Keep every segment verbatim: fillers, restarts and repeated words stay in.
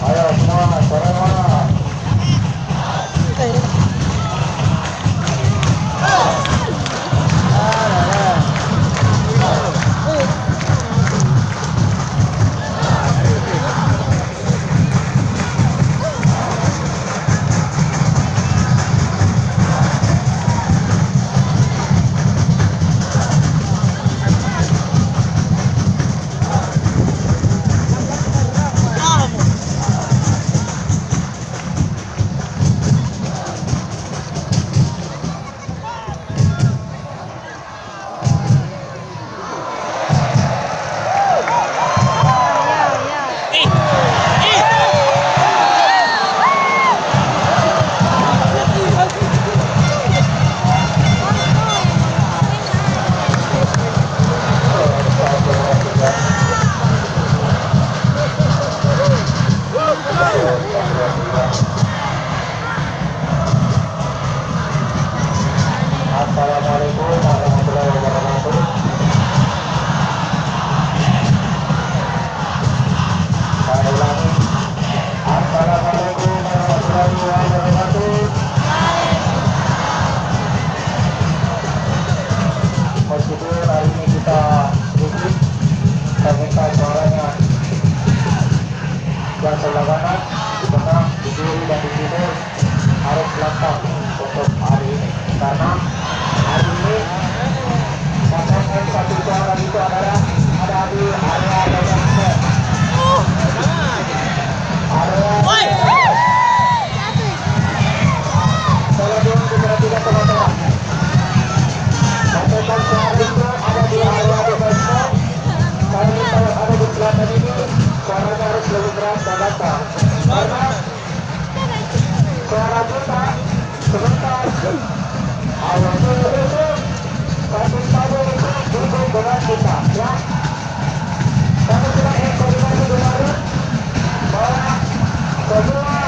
Ayo semua, semua. Assalamualaikum warahmatullahi wabarakatuh. Saya ulangi. Assalamualaikum warahmatullahi wabarakatuh. Meskipun hari ini kita sedikit terminta suaranya, yang sebelah kanan, di tengah, di kiri, dan di timur harus lengkap untuk hari ini. Karena hari ini pasangan satu suara itu adalah ada di area bebas. Area bebas. Tolong diperhatikan teman-teman. Pasangan suara itu ada di area bebas. Kalau kita ada di selatan ini, suaranya harus lebih keras dan lantang. Karena suara kita sebentar. Ayo, terus, terus. Satu, satu, itu duduk dengan kita, ya. Kami sudah koordinasi kemarin bahwa semua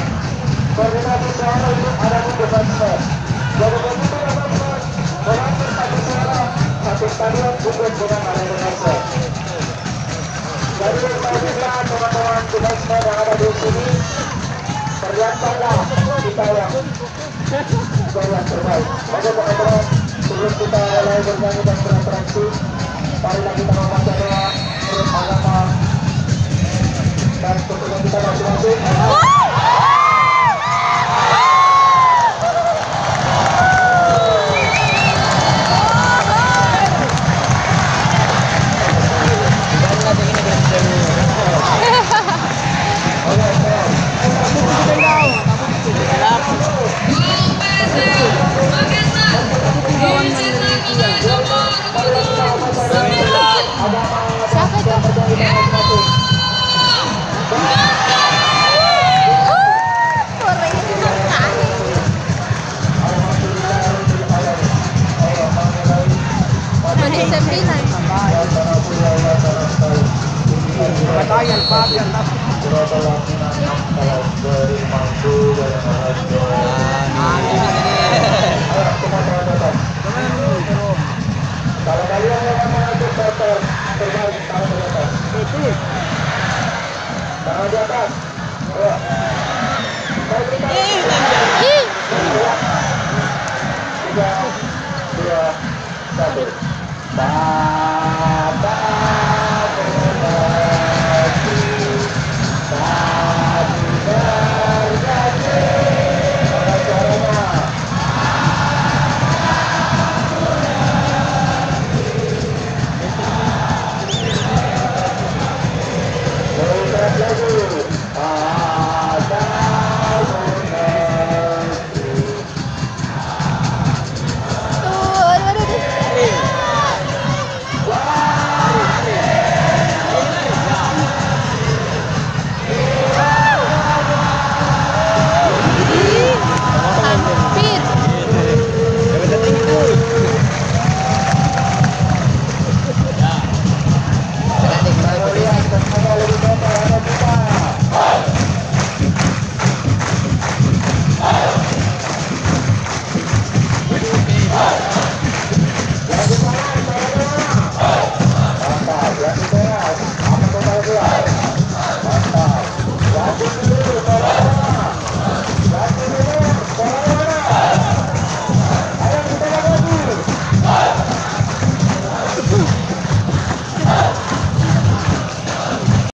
koordinasi suara itu ada di depan saya. Jadi, begitu dapat mengambil satu suara, satu stadion duduk dengan arah depan saya. Jadi, saya minta teman-teman kita semua yang ada di sini, perlihatkanlah kita yang, kita yang terbaik. Oke, teman-teman, sebelum kita mulai bernyanyi dan beratraksi, marilah kita membaca doa menurut agama dan kepercayaan kita masing-masing. Sembilan. Ih.